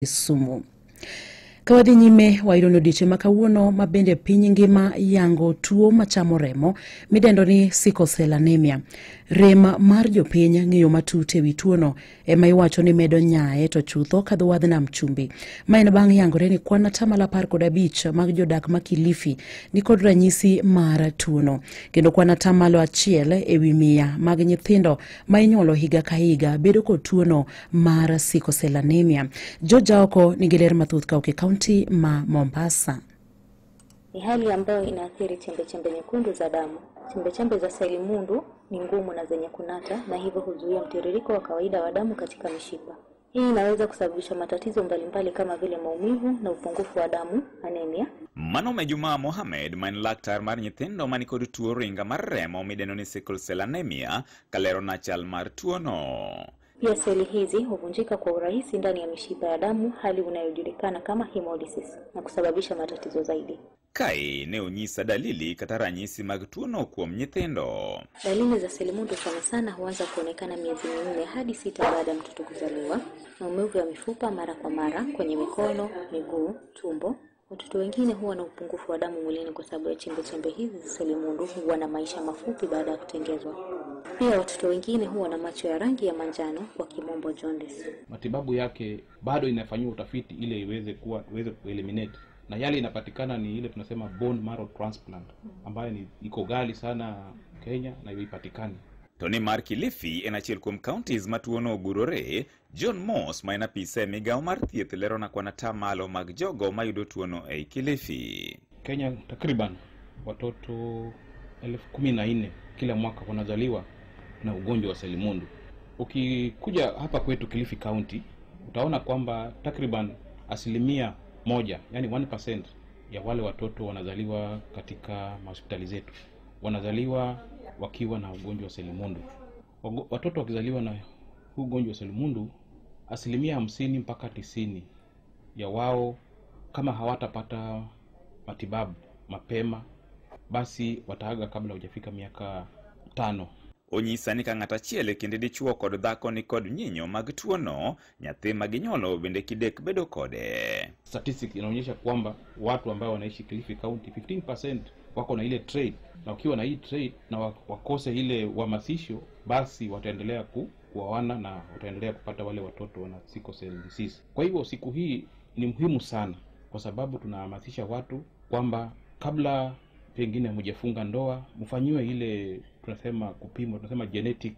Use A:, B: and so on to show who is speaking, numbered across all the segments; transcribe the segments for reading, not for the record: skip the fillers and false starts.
A: Kisumu. Ka wadhi nyime wayudo ni odiochieng' ma kawuono ma bende piny ngima yango tuo machamo remo midendo ni sickle cell anemia. Rem mar jopiny ng'iyo matut ewi tuono ema iwacho ni medo nyaye to chutho kadho wadh nam chumbi. Ma en bang' yangore ni kwan 15% mag jodak ma Kilifi nikod ranyisi mar tuono. Kendo kwan 1% ewi 100 mag nyithindo ma inyuolo higa ka higa bedo kod tuono mar sickle cell anemia. George Aoko nigi ler mathoth ka ok e kaunti ma Mombasa.
B: Ni hali ambayo inaathiri chembechembe nyekundu za damu. Chembechembe za selimundu ni ngumu na zenye kunata na hivyo huzuia mtiririko wa kawaida wa damu katika mishipa. Hii inaweza kusababisha matatizo mbalimbali kama vile maumivu na upungufu wa damu, anemia.
C: Mano Juma Mohamed ma en laktar mar nyithindo mani kod tuo ringa mar remo midendo ni sickle cell anemia kalero na chal mar tuono.
B: Pia seli hizi huvunjika kwa urahisi ndani ya mishipa ya damu, hali inayojulikana kama hemolysis, na kusababisha matatizo zaidi.
C: Kae ne onyisa dalili kata ranyisi mag tuono kuom nyithindo.
B: Dalili za selimundu sana sana huanza kuonekana miezi 4 hadi 6 baada ya mtoto kuzaliwa. Maumivu ya mifupa mara kwa mara kwenye mikono, miguu, tumbo. Watoto wengine huwa na upungufu wa damu mwilini kwa sababu ya chembe-chembe hizi za selimundu huwa na maisha mafupi baada ya kutengezwa. Pia watoto wengine huwa na macho ya rangi ya manjano, kwa kimombo jaundice.
D: Matibabu yake bado inafanyiwa utafiti ili iweze kueliminate. Na yale inapatikana ni ile tunasema bone marrow transplant ambayo ni iko ghali sana Kenya na ipatikani.
C: Tony mar Kilifi en achiel kuom counties ma tuono ogurore. John Moss ma en apisa e migawo mar thieth lero na kwan atamalo mag jogo mayudo tuono ei Kilifi.
D: Kenya takriban watoto 14,000 kila mwaka wanazaliwa na ugonjwa wa selimundu. Ukikuja hapa kwetu Kilifi County utaona kwamba takriban 1%, yani 1% ya wale watoto wanazaliwa katika hospitali zetu wanazaliwa wakiwa na ugonjwa wa selimundu. Watoto wakizaliwa na ugonjwa wa selimundu, 50% mpaka 90% ya wao kama hawatapata matibabu mapema basi wataaga kabla hujafika miaka 5.
C: Onyisa ni ka ng'ato achiel e kind dichuo kod dhako ni kod nyinyo mag tuono, nyathi ma ginyuolo bende kidek bedo kode.
D: Statistics inaonyesha kwamba watu ambao wanaishi Kilifi County 15% wako na ile trait, na ukiwa na hii trait na wakose ile uhamasisho, basi wataendelea kuoana na wataendelea kupata wale watoto wana sickle cell disease. Kwa hivyo siku hii ni muhimu sana kwa sababu tunahamasisha watu kwamba kabla pengine hamjafunga ndoa mfanyiwe ile tunasema kupimwa, tunasema genetic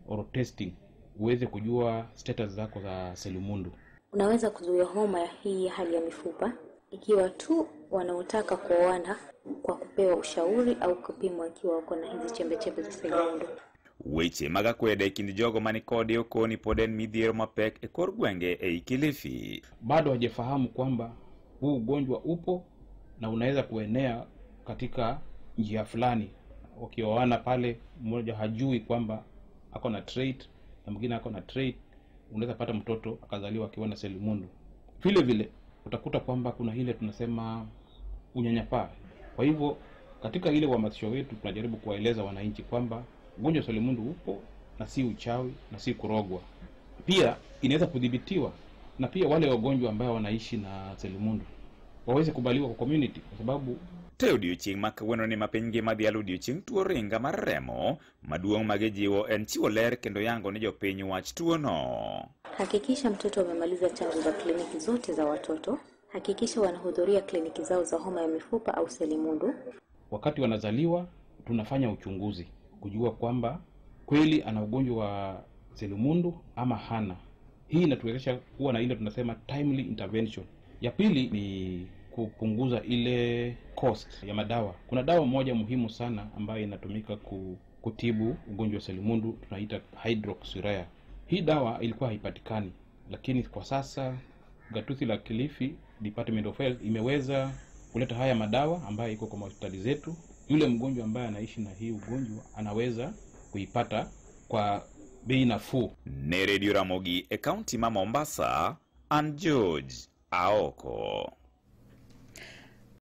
D: or testing, uweze kujua status zako za selimundu.
B: Unaweza kuzuia homa ya hii hali ya mifupa ikiwa tu wanaotaka kuoana kwa kupewa ushauri au kupimwa ikiwa wako na hizi chembe-chembe za selimundu.
C: Weche mag akwede e kind jogo mani kode okoni pod en midhiero mapek e kor gwenge ei Kilifi.
D: Bado hajafahamu kwamba huu ugonjwa upo na unaweza kuenea katika njia fulani. Wakioana pale, mmoja hajui kwamba ako na trait na mwingine ako na trait, unaweza pata mtoto akazaliwa akiwa na selimundu. Vile vile utakuta kwamba kuna ile tunasema unyanyapaa. Kwa hivyo katika ile uhamasisho wetu tunajaribu kuwaeleza wananchi kwamba ugonjwa wa selimundu upo na si uchawi na si kurogwa. Pia inaweza kudhibitiwa, na pia wale wagonjwa ambao wanaishi na selimundu waweze kubaliwa kwa community kwa sababu
C: To odiochieng' ma kawuono ni ma piny ngima dhialo odiochieng' tuo ringa mar remo maduong' magijiwo en chiwo ler kendo yango ni jopiny wach tuono.
B: Hakikisha mtoto amemaliza chanjo za kliniki zote za watoto. Hakikisha wanahudhuria kliniki zao za homa ya mifupa au selimundu.
D: Wakati wanazaliwa tunafanya uchunguzi kujua kwamba kweli ana ugonjwa wa selimundu ama hana. Hii inatuwezesha kuwa na ile tunasema timely intervention. Ya pili ni kupunguza ile cost ya madawa. Kuna dawa moja muhimu sana ambayo inatumika kutibu ugonjwa wa selimundu, tunaita hydroxyurea. Hii dawa ilikuwa haipatikani, lakini kwa sasa gatuzi la Kilifi Department of Health imeweza kuleta haya madawa ambayo iko kwa hospitali zetu. Yule mgonjwa ambaye anaishi na hii ugonjwa anaweza kuipata kwa bei nafuu.
C: Ne Radio Ramogi e kaunti ma Mombasa, an George Aoko.